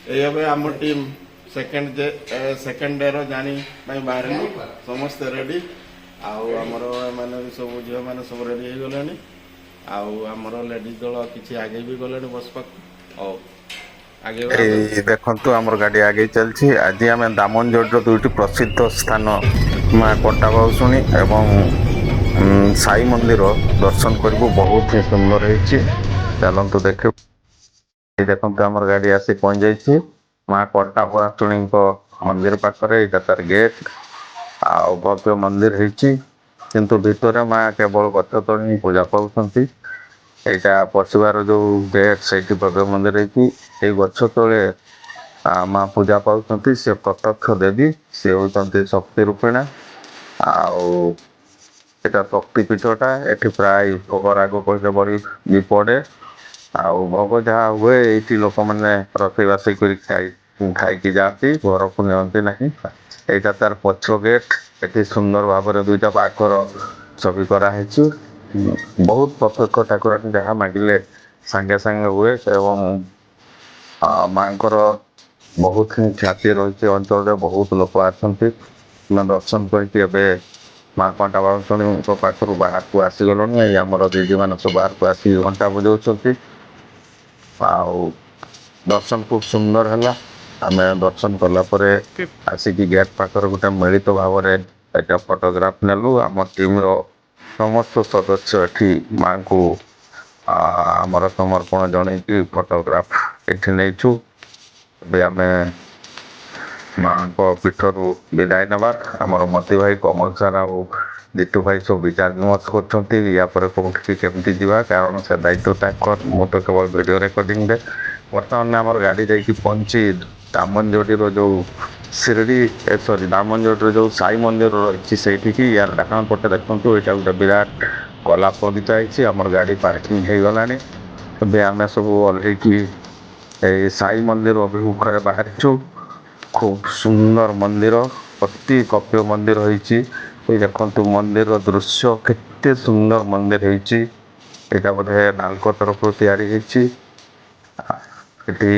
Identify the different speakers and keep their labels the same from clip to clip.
Speaker 1: ଏଇ ଏବେ ଆମ ଟିମ୍ ସେକେଣ୍ଡ ଡେର ଜର୍ଣ୍ଣି ପାଇଁ ବାହାରିଲୁ। ସମସ୍ତେ ରେଡି। ଆଉ ଆମର ଏମାନେ ବି ସବୁ ଝିଅମାନେ ସବୁ ରେଡି ହେଇଗଲେଣି। ଆଉ ଆମର ଲେଡିଜ ଦଳ କିଛି ଆଗେଇ ବି ଗଲେଣି ବସ୍ ପାଖକୁ। ହଉ, ଆଗେଇ
Speaker 2: ଏଇ ଦେଖନ୍ତୁ, ଆମର ଗାଡ଼ି ଆଗେଇ ଚାଲିଛି। ଆଜି ଆମେ ଦାମନଯୋଡ଼ିର ଦୁଇଟି ପ୍ରସିଦ୍ଧ ସ୍ଥାନ ମା କଣ୍ଟାବାଉସୁଣୀ ଏବଂ ସାଇ ମନ୍ଦିର ଦର୍ଶନ କରିବୁ। ବହୁତ ହିଁ ସୁନ୍ଦର ହେଇଛି, ଚାଲନ୍ତୁ ଦେଖିବୁ। ଏଇ ଦେଖନ୍ତୁ, ଆମର ଗାଡ଼ି ଆସି ପହଞ୍ଚି ଯାଇଛି ମା କଣ୍ଟାବାସୁଣୀଙ୍କ ମନ୍ଦିର ପାଖରେ। ଏଇଟା ତାର ଗେଟ୍। ଆଉ ଭବ୍ୟ ମନ୍ଦିର ହେଇଛି, କିନ୍ତୁ ଭିତରେ ମା କେବଳ ଗଛ ତଳେ ହିଁ ପୂଜା ପାଉଛନ୍ତି। ଏଇଟା ପଶିବାର ଯୋଉ ଗେଟ୍, ସେଇଠି ଭବ୍ୟ ମନ୍ଦିର ହେଇଛି। ଏଇ ଗଛ ତଳେ ମା ପୂଜା ପାଉଛନ୍ତି। ସେ ପ୍ରତ୍ୟକ୍ଷ ଦେବୀ, ସେ ହେଉଛନ୍ତି ଶକ୍ତି ରୂପିଣା। ଆଉ ଏଇଟା ଶକ୍ତି ପୀଠଟା। ଏଠି ପ୍ରାୟ ଭୋଗ ରାଗ କହିଲେ ବଳି ବି ପଡେ। ଆଉ ଭୋଗ ଯାହା ହୁଏ, ଏଇଠି ଲୋକମାନେ ରୋଷେଇ ବାସେଇ କରି ଖାଇକି ଯାଆନ୍ତି, ଘରକୁ ନିଅନ୍ତି ନାହିଁ। ଏଇଟା ତାର ପଛ ଗେଟ୍। ଏଠି ସୁନ୍ଦର ଭାବରେ ଦୁଇଟା ବାଘର ଛବି କରାହେଇଛି। ବହୁତ ପ୍ରତ୍ୟକ୍ଷ ଠାକୁରାଣୀ, ଯାହା ମାଗିଲେ ସାଙ୍ଗେ ସାଙ୍ଗେ ହୁଏ ଏବଂ ମାଙ୍କର ବହୁତ ହିଁ ଖ୍ୟାତି ରହିଛି ଅଞ୍ଚଳରେ। ବହୁତ ଲୋକ ଆସନ୍ତି। ଆମେ ଦର୍ଶନ କରିକି ଏବେ ମା କଣ୍ଟାବାସୁଣୀଙ୍କ ପାଖରୁ ବାହାରକୁ ଆସିଗଲୁଣି। ଏଇ ଆମର ଦିଦି ମାନେ ସବୁ ବାହାରକୁ ଆସିକି ଘଣ୍ଟା ବଜାଉଛନ୍ତି। ଆଉ ଦର୍ଶନ ଖୁବ ସୁନ୍ଦର ହେଲା। ଆମେ ଦର୍ଶନ କଲା ପରେ ଆସିକି ଗେଟ୍ ପାଖରେ ଗୋଟେ ମିଳିତ ଭାବରେ ଏଟା ଫଟୋଗ୍ରାଫ ନେଲୁ। ଆମ ଟିମର ସମସ୍ତ ସଦସ୍ୟ ଏଠି ମାଙ୍କୁ ଆମର ସମର୍ପଣ ଜଣେଇକି ଫଟୋଗ୍ରାଫ ଏଠି ନେଇଛୁ। ଏବେ ଆମେ ମାଙ୍କ ପୀଠରୁ ବିଦାୟ ନେବା। ଆମର ମତି ଭାଇ, କମଲ ସାର୍ ଆଉ ଜିତୁ ଭାଇ ସବୁ ବିଚାର ବିମର୍ଶ କରୁଛନ୍ତି, ୟା ପରେ କୋଉଠିକି କେମିତି ଯିବା, କାରଣ ସେ ଦାୟିତ୍ୱ ତାଙ୍କର, ମୁଁ ତ କେବଳ ଭିଡ଼ିଓ ରେକର୍ଡିଂରେ। ବର୍ତ୍ତମାନ ଆମର ଗାଡ଼ି ଯାଇକି ପହଞ୍ଚି ଦାମନଯୋଡ଼ିର ଯୋଉ ଶିରିଡ଼ି, ସରି, ଦାମନଯୋଡ଼ିର ଯୋଉ ସାଇ ମନ୍ଦିର ରହିଛି, ସେଇଠିକି। ୟାର ଡାହାଣ ପଟେ ଦେଖନ୍ତୁ, ଏଇଟା ଗୋଟେ ବିରାଟ ଗୋଲାପ ବଗିଚା ହେଇଛି। ଆମର ଗାଡ଼ି ପାର୍କିଂ ହେଇଗଲାଣି। ଏବେ ଆମେ ସବୁ ଓହ୍ଲେଇକି ଏଇ ସାଇ ମନ୍ଦିର ଅଭିମୁଖରେ ବାହାରିଛୁ। ଖୁବ ସୁନ୍ଦର ମନ୍ଦିର, ଅତି ଭବ୍ୟ ମନ୍ଦିର ହେଇଛି। ଏଇ ଦେଖନ୍ତୁ ମନ୍ଦିରର ଦୃଶ୍ୟ, କେତେ ସୁନ୍ଦର ମନ୍ଦିର ହେଇଛି। ଏଇଟା ବୋଧେ ନାଲକୋ ତରଫରୁ ତିଆରି ହେଇଛି। ଏଠି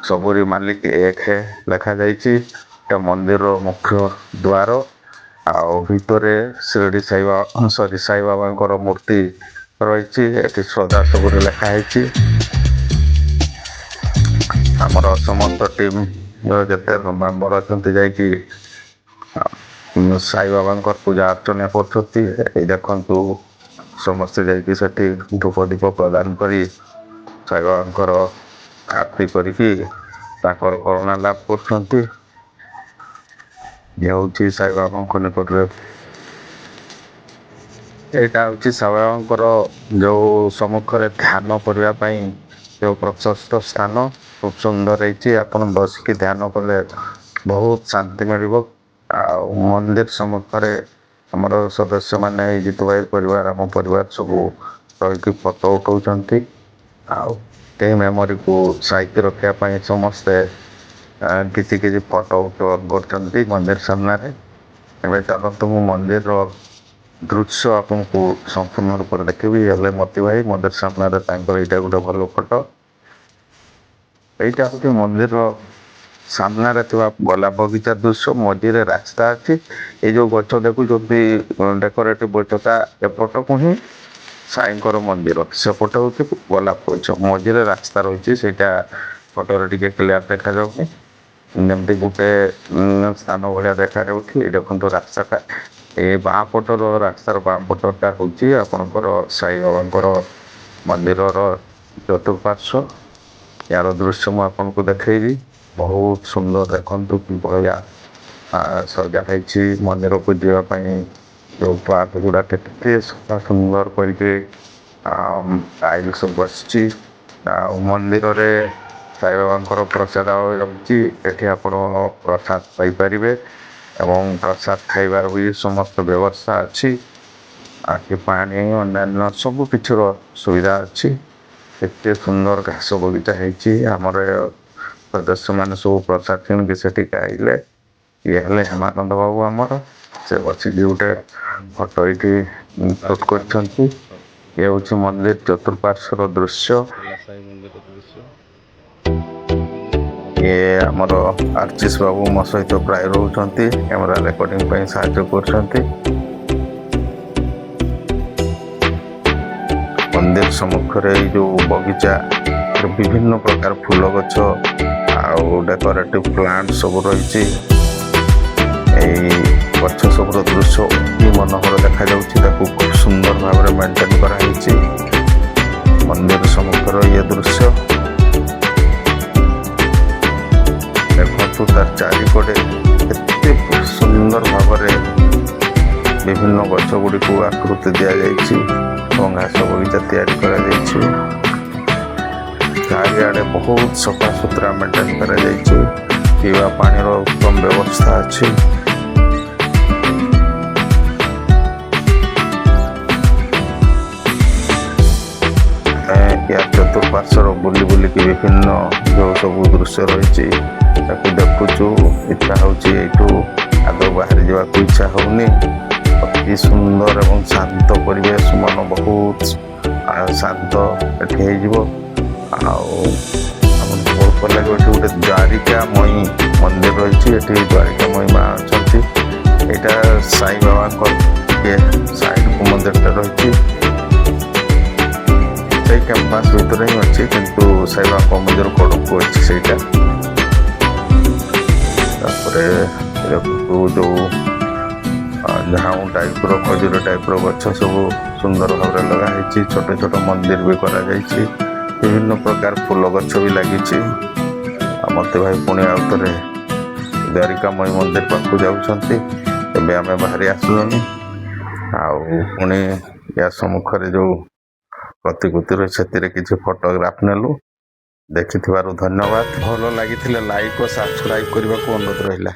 Speaker 2: "ସବୁରି ମାଲିକ ଏକ ହେ" ଲେଖାଯାଇଛି। ଏଟା ମନ୍ଦିରର ମୁଖ୍ୟ ଦ୍ୱାର। ଆଉ ଭିତରେ ଶିରିଡ଼ି ସାଇ, ସରି, ସାଇ ବାବାଙ୍କର ମୂର୍ତ୍ତି ରହିଛି। ଏଠି ଶ୍ରଦ୍ଧା ସବୁରେ ଲେଖା ହେଇଛି। ଆମର ସମସ୍ତ ଟିମ୍ ଯେତେ ମେମ୍ବର ଅଛନ୍ତି, ଯାଇକି ସାଇ ବାବାଙ୍କର ପୂଜା ଅର୍ଚ୍ଚନା କରୁଛନ୍ତି। ଏଇ ଦେଖନ୍ତୁ, ସମସ୍ତେ ଯାଇକି ସେଠି ଧୂପ ଦୀପ ପ୍ରଦାନ କରି ସାଇ ବାବାଙ୍କର ଆରତି କରିକି ତାଙ୍କର କରୁଣା ଲାଭ କରୁଛନ୍ତି। ଇଏ ହେଉଛି ସାଇ ବାବାଙ୍କ ନିକଟରେ, ଏଇଟା ହେଉଛି ସାଇ ବାବାଙ୍କର ଯୋଉ ସମ୍ମୁଖରେ ଧ୍ୟାନ କରିବା ପାଇଁ ଯୋଉ ପ୍ରଶସ୍ତ ସ୍ଥାନ। ଖୁବ ସୁନ୍ଦର ହେଇଛି। ଆପଣ ବସିକି ଧ୍ୟାନ କଲେ ବହୁତ ଶାନ୍ତି ମିଳିବ। ଆଉ ମନ୍ଦିର ସମ୍ମୁଖରେ ଆମର ସଦସ୍ୟମାନେ, ଏଇ ଜିତୁ ଭାଇ ପରିବାର, ଆମ ପରିବାର ସବୁ ରହିକି ଫଟୋ ଉଠାଉଛନ୍ତି। ଆଉ ଏଇ ମେମୋରିକୁ ସାଇତି ରଖିବା ପାଇଁ ସମସ୍ତେ କିଛି କିଛି ଫଟୋ କରୁଛନ୍ତି ମନ୍ଦିର ସାମ୍ନାରେ। ଏବେ ଚାଲନ୍ତୁ, ମୁଁ ମନ୍ଦିରର ଦୃଶ୍ୟ ଆପଣଙ୍କୁ ସମ୍ପୂର୍ଣ୍ଣ ରୂପରେ ଦେଖେଇବି। ହେଲେ ମତି ଭାଇ ମନ୍ଦିର ସାମ୍ନାରେ, ତାଙ୍କର ଏଇଟା ଗୋଟେ ଭଲ ଫଟୋ। ଏଇଟା ହଉଛି ମନ୍ଦିର ସାମ୍ନାରେ ଥିବା ଗୋଲାପ ବଗିଚା ଦୃଶ୍ୟ। ମଝିରେ ରାସ୍ତା ଅଛି। ଏଇ ଯୋଉ ଗଛ ଦେଖୁଛନ୍ତି, ଡେକୋରେଟିଭ ଗଛଟା, ଏପଟକୁ ହିଁ ସାଇଙ୍କର ମନ୍ଦିର, ସେପଟେ ହଉଛି ଗୋଲାପ ଗଛ। ମଝିରେ ରାସ୍ତା ରହିଛି। ସେଇଟା ଫଟୋରେ ଟିକେ କ୍ଲିୟର ଦେଖାଯାଉନି, ଯେମିତି ଗୋଟେ ସ୍ଥାନ ଭଳିଆ ଦେଖାଯାଉଛି। ଏଇ ଦେଖନ୍ତୁ ରାସ୍ତାଟା, ଏ ବାଁ ପଟର ରାସ୍ତାର ବାଁ ପଟଟା ହଉଛି ଆପଣଙ୍କର ସାଇ ବାବାଙ୍କର ମନ୍ଦିରର ଚତୁଃପାର୍ଶ୍ୱ। ୟାର ଦୃଶ୍ୟ ମୁଁ ଆପଣଙ୍କୁ ଦେଖେଇବି। ବହୁତ ସୁନ୍ଦର, ଦେଖନ୍ତୁ କି ଭଳିଆ ସଜା ହେଇଛି। ମନ୍ଦିରକୁ ଯିବା ପାଇଁ ଯୋଉ ପାର୍କ ଗୁଡା, କେତେ ସଫା ସୁନ୍ଦର କରିକି ଟାଇଲ ସବୁ ବସିଛି। ଆଉ ମନ୍ଦିରରେ ସାଇବାବାଙ୍କର ପ୍ରସାଦ ରହିଛି। ଏଠି ଆପଣ ପ୍ରସାଦ ପାଇପାରିବେ ଏବଂ ପ୍ରସାଦ ଖାଇବାର ବି ସମସ୍ତ ବ୍ୟବସ୍ଥା ଅଛି। ଏଠି ପାଣି, ଅନ୍ୟାନ୍ୟ ସବୁ କିଛିର ସୁବିଧା ଅଛି। ଏତେ ସୁନ୍ଦର ଘାସ ବଗିଚା ହେଇଛି। ଆମର ସଦସ୍ୟମାନେ ସବୁ ପ୍ରସାଦ କିଣିକି ସେଠି ଖାଇଲେ। ଇଏ ହେଲେ ହେମାନନ୍ଦ ବାବୁ ଆମର, ସେ ବସିକି ଗୋଟେ ଫଟୋ ଏଇଠି ସୁଟ୍ କରିଛନ୍ତି। ଇଏ ହେଉଛି ମନ୍ଦିର ଚତୁଃପାର୍ଶ୍ୱର ଦୃଶ୍ୟ।
Speaker 1: ହେଲା ସାଇ ମନ୍ଦିର ଦୃଶ୍ୟ।
Speaker 2: ଇଏ ଆମର ଆର୍ଚିସ୍ ବାବୁ ମୋ ସହିତ ପ୍ରାୟ ରହୁଛନ୍ତି, କ୍ୟାମେରା ରେକର୍ଡିଂ ପାଇଁ ସାହାଯ୍ୟ କରୁଛନ୍ତି। ମନ୍ଦିର ସମ୍ମୁଖରେ ଏଇ ଯୋଉ ବଗିଚା, ବିଭିନ୍ନ ପ୍ରକାର ଫୁଲ ଗଛ ଆଉ ଡେକୋରେଟିଭ ପ୍ଲାଣ୍ଟ ସବୁ ରହିଛି। ଏଇ ଗଛ ସବୁର ଦୃଶ୍ୟ ଅତି ମନୋହର ଦେଖାଯାଉଛି। ତାକୁ ଖୁବ ସୁନ୍ଦର ଭାବରେ ମେଣ୍ଟେନ କରାହେଇଛି। ମନ୍ଦିର ସମ୍ମୁଖର ଇଏ ଦୃଶ୍ୟ ଦେଖନ୍ତୁ। ତାର ଚାରିପଟେ କେତେ ସୁନ୍ଦର ଭାବରେ ବିଭିନ୍ନ ଗଛ ଗୁଡ଼ିକୁ ଆକୃତି ଦିଆଯାଇଛି ଏବଂ ଘାସ ବଗିଚା ତିଆରି କରାଯାଇଛି। ଚାରିଆଡ଼େ ବହୁତ ସଫାସୁତୁରା ମେଣ୍ଟେନ କରାଯାଇଛି। ପିଇବା ପାଣିର ଉତ୍ତମ ବ୍ୟବସ୍ଥା ଅଛି। ଆମେ ୟା ଚତୁଃପାର୍ଶ୍ୱର ବୁଲି ବୁଲିକି ବିଭିନ୍ନ ଯେଉଁ ସବୁ ଦୃଶ୍ୟ ରହିଛି, ତାକୁ ଦେଖୁଛୁ। ଇଚ୍ଛା ହେଉଛି ଏଇଠୁ ଆଦୌ ବାହାରି ଯିବାକୁ ଇଚ୍ଛା ହେଉନି। ଅତି ସୁନ୍ଦର ଏବଂ ଶାନ୍ତ ପରିବେଶ। ମନ ବହୁତ ଶାନ୍ତ ଏଠି ହେଇଯିବ ଆଉ ଆମକୁ ବହୁତ ଭଲ ଲାଗିବ। ଏଠି ଗୋଟେ ଦ୍ୱାରିକାମୟୀ ମନ୍ଦିର ରହିଛି। ଏଠି ଦ୍ୱାରିକାମୟୀ ମା ଅଛନ୍ତି। ଏଇଟା ସାଇ ବାବାଙ୍କ ଟିକେ ସାଇଡକୁ ମନ୍ଦିରଟା ରହିଛି। ସେଇ କ୍ୟାମ୍ପାସ ଭିତରେ ହିଁ ଅଛି, କିନ୍ତୁ ସାଇବାବାଙ୍କ ମନ୍ଦିର କଡ଼କୁ ଅଛି ସେଇଟା। ତାପରେ ଦେଖନ୍ତୁ, ଯୋଉ ଝାଉଁ ଟାଇପର, ଖଜୁର ଟାଇପର ଗଛ ସବୁ ସୁନ୍ଦର ଭାବରେ ଲଗା ହେଇଛି। ଛୋଟ ଛୋଟ ମନ୍ଦିର ବି କରାଯାଇଛି। ବିଭିନ୍ନ ପ୍ରକାର ଫୁଲ ଗଛ ବି ଲାଗିଛି। ଆଉ ମତେ ଭାଇ ପୁଣି ଆଉ ଥରେ ଦ୍ୱାରିକାମୟୀ ମନ୍ଦିର ପାଖକୁ ଯାଉଛନ୍ତି। ଏବେ ଆମେ ବାହାରି ଆସିଲୁଣି। ଆଉ ପୁଣି ୟା ସମ୍ମୁଖରେ ଯୋଉ ପ୍ରତିକୃତି ରହିଛି, ସେଥିରେ କିଛି ଫଟୋଗ୍ରାଫ ନେଲୁ। ଦେଖିଥିବାରୁ ଧନ୍ୟବାଦ। ଭଲ ଲାଗିଥିଲେ ଲାଇକ୍ ଓ ସବସ୍କ୍ରାଇବ କରିବାକୁ ଅନୁରୋଧ ରହିଲା।